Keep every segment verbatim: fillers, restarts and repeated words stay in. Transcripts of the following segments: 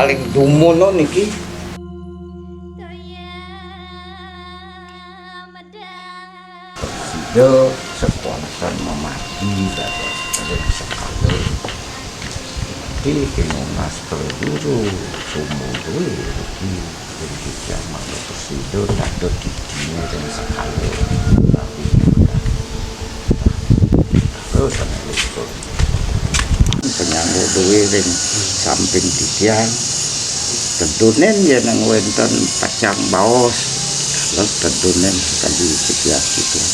Paling dumun no niki. Sida sekuatan memadi dados ring sekala. Di tinunas keluru sumurul di ring titiang manut prasida dados didine ring sekala. Tapi terus ane luhur. Penyangga duwe ring samping titiang. Tedunen yen wenten pacang baos. Terus tedunen kadi titiang titiang.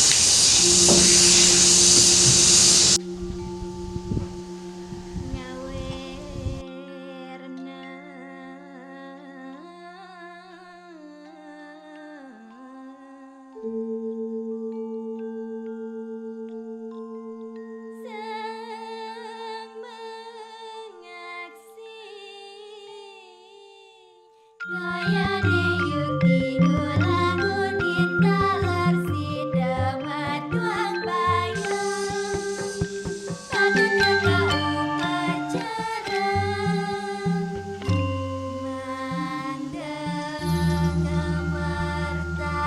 Dayane yukti kula ngunit taler sida matuang bayang. Patut teka upacara mandeng martani.